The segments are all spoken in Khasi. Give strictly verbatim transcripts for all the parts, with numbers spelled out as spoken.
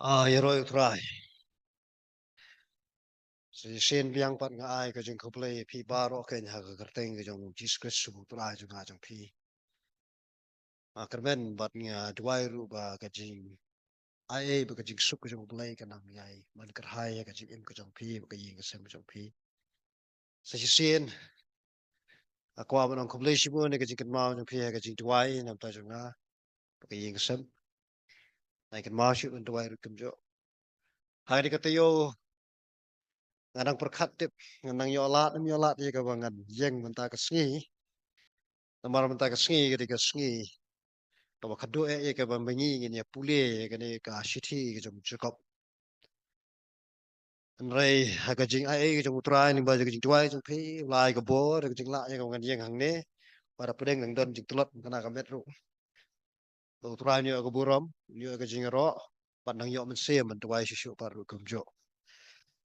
Ah, ïaroh ïa u Trai. Sa shisien biang pat nga ai ka jingkhublei ïa phi baroh kein ha ka kyrteng ka jong u Jisu Khrist u Trai jong nga jong phi. Nga kyrmen bad nga duwai ruh ba ka jingaiei bad ka jingsuk ka jong u Blei kan nang ïai ban kyrhai ïa ka jingim ka jong phi bad ka ïing ka sem ka jong phi. Sa shisien nga kwah ban ong khublei shibun ïa ka jingkynmaw jong phi ha ka jingduwai na ka bynta jong nga bad ka ïing ka sem. Nga kynmaw shuh ban duwai ruh kumjuh. Ha kane ka taïew nga nang pyrkhat tip, nga nang ïoh lad, nang ïoh lad ïa kaba ngan ïeng mynta ka sngi. Namar mynta ka sngi ka dei ka sngi kaba khadduh eh ïa kaba ma ngi ngin ïa pule ïa kane ka shithi ka jong u Jakob. Hynrei ha ka jingaiei ka jong u Trai lyngba jong ka jingduwai jong phi, u la ai ka bor, ka jinglah ïa kaba ngan ïeng hangne. Bad hapdeng nang don jingtlot na ka met ruh. Ba u Trai un ïoh ka burom, un ïoh ka jingïaroh, bad nang ïoh mynsiem ban duwai shuh shuh pat ruh kumjuh.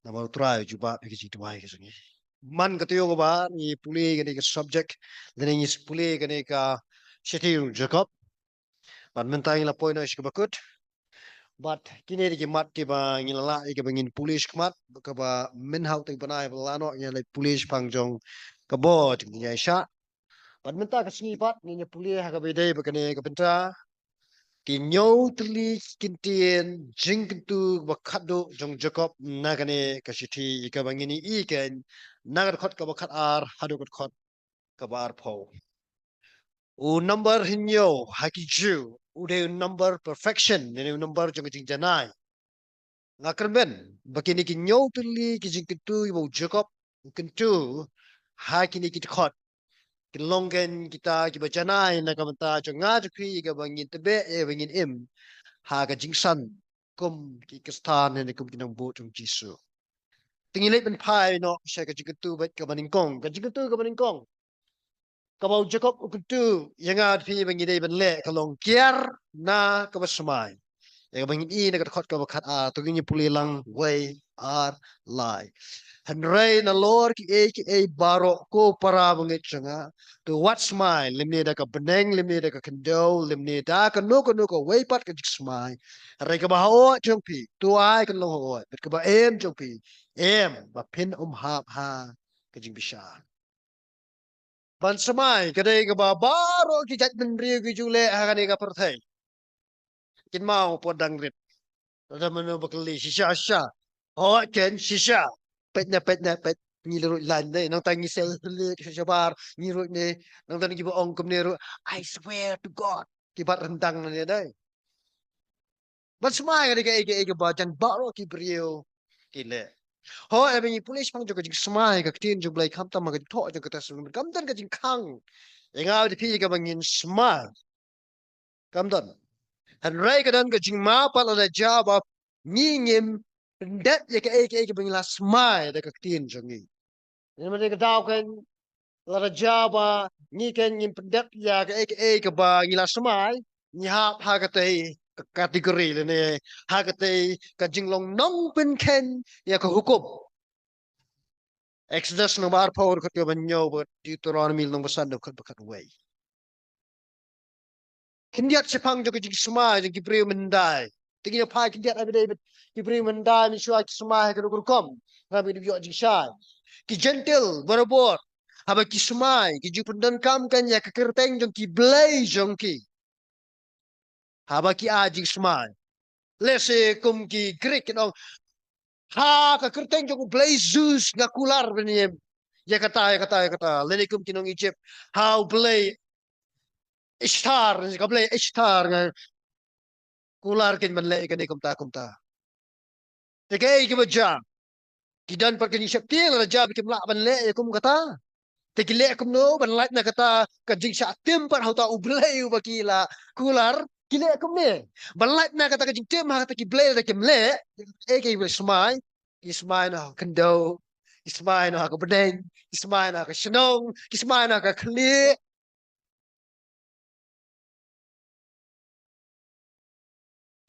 Namar u Trai u jubab ïa ka jingduwai ka jong ngi. Man ka taïew kaba ngi pule kane ka subject, lane ngi pule kane ka shithi u Jakob. Bad mynta ngi la poi noh sha kaba kut. Bad kine dei ki mat kiba ngi la lah ïa kaba ngin pule shakhmat, kaba mynta ha u teng bnai ba la noh ngi la pule shaphang jong ka bor jong ngi ïa sha. Bad mynta ka sngi pat ngin ïa pule ha kaba ïadei bad kane ka bynta. Ki hynñiew tylli ki kyntien jingkyntu ba khadduh jong u Jakob na kane ka shithi ïa kaba ngin ïohi kein na ka dkhot kaba khatar haduh ka dkhot kaba arphew. U number hynñiew ha ki Jiw u dei u number perfection, lane u number jong ka jingjanai. Nga kyrmen ba kine ki hynñiew tylli ki jingkyntu ba u Jakob u kyntu ha kine ki dkhot ki long kein kita kiba janai na ka bynta jong nga jong phi ïa kaba ngin tbeh ïa kaba ngin im ha ka jingsan kum ki Khristan ne kum ki nongbud jong u Jisu. Te ngin leit ban phai noh sha ka jingkyntu bad kaba nyngkong, ka jingkyntu kaba nyngkong kaba u Jakob u kyntu ïa nga bad phi ba ngi dei ban leh ka long kiar na kaba smai. Ïa kaba ngin ïohi na ka dkhot kaba khatar, to ngin ïa pule lang wei ar lai. Hynrei nalor kiei kiei baroh ko para bangeit jong nga, to wat smai lymne da ka bneng lymne da ka khyndew lymne da kano kano kawei pat ka jingsmai. Hynrei kaba haoid jong phi to ai kan long haoid, bad kaba im jong phi im, ba phin ym hap ha ka jingbishar. Ban smai ka dei kaba baroh ki jaitbynriew ki ju leh ha kane ka pyrthei. Kynmaw pat dang rit. Lada mano ba kylli shisha shisha. Hooid kein shisha. Peit na peit na peit. Ngi la ruh lain dei. Nangta ngi sel sel shisha bar. Ngi ruh ne. Nangta ngi ba ong kumne ruh. I swear to God. Ki bat ryndang ne dei. Ban smai ka dei kaei kaei kaba jan baroh ki briew ki leh. Hooid, haba ngi pule shaphang jong ka jingsmai ka ktien jong u Blei, khamtam ha ka jingthoh jong ka Testament, kam don ka jingkhang ïa nga bad phi kaba ngin smai. Kam don. Hynrei ka don ka jingma pat lada jia ba ngi ngim pyndep ïa kaei kaei kaba ngi la smai da ka ktien jong ngi. Ngi mynta ka daw kein lada jia ba ngi kein ngim pyndep ïa kaei kaei kaba ngi la smai, ngi hap ha katei ka category lane ha katei ka jinglong nongpynkheiñ ïa ka hukum. Exodus lynnong ba arphew dkhot kaba hynñiew bad Deuteronomy lynnong ba san dkhot ba khatwei. Khyndiat shaphang jong ka jingsmai jong ki briew mynhyndai. Te ngin ïa phai khyndiat ha ba dei bad ki briew mynhyndai mynshuwa ki smai ha kano ka rukom. Ngam ïoh jingshai. Ki Jentil barabor haba ki smai ki ju pyndonkam kein ïa ka kyrteng jong ki blei jong ki. Haba ki ai jingsmai. Lehse kum ki Greek kin ong ha ka kyrteng jong u blei Zeus nga kular ban im ïa kata ïa kata ïa kata. Lane kum ki nong Egypt ha u blei Ishtar, ka blei Ishtar nga kular kein ban leh ïa kane kumta kumta. Te kaei kaba jia? Ki don pat ka jingsheptieng lada jia ba kim lah ban leh ïa kum kata. Te ki leh kumno ban lait na kata ka jingshah tim pat ha uta u blei uba ki la kular, ki leh kumne. Ban lait na kata ka jingtim ha kata ki blei lada kim leh, eh, ki ba smai, ki smai na ka khyndew, ki smai na ka bneng, ki smai na ka shnong, ki smai na ka khlieh.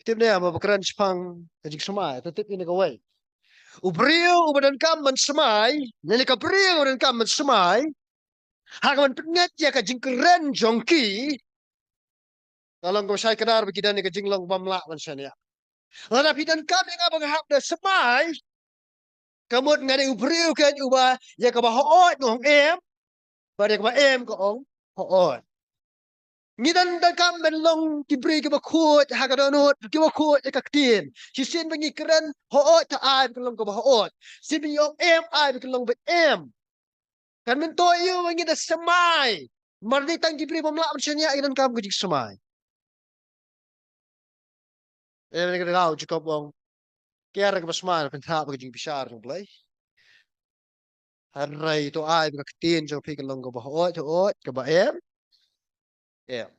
Tip ne em ba kren shaphang ka jingsmai, te tip ine kawei. U briew uba donkam ban smai, ne ka briew uba donkam ban smai, ha ka ban pynngeit ïa ka jingkren jong ki, ka long kaba shai kdar ba ki don ïa ka jinglong bym lah ban shaniah. Lada phi donkam ïa nga ba nga hap da smai, ka mut nga dei u briew kein uba ïa kaba hooid nga ong em, bad ïa kaba em nga ong hooid. Ngi don donkam ban long ki briew kiba khuid ha ka dohnud, kiba khuid ha ka ktien. Shisien ba ngi kren hooid, to ai ba kan long kaba hooid. Shisien ba ngi ong em, ai ba kan long ba em. Kan myntoi ïa u ba ngi da smai. Namar ngi tang ki briew bym lah ban shaniah, ngi donkam ka jingsmai. Em, ngi da kdew, Jakob u ong, kiar kaba smai, pynthap ka jingbishar jong U Blei. Hynrei to ai ba ka ktien jong phi kan long kaba hooid, hooid, kaba em, em.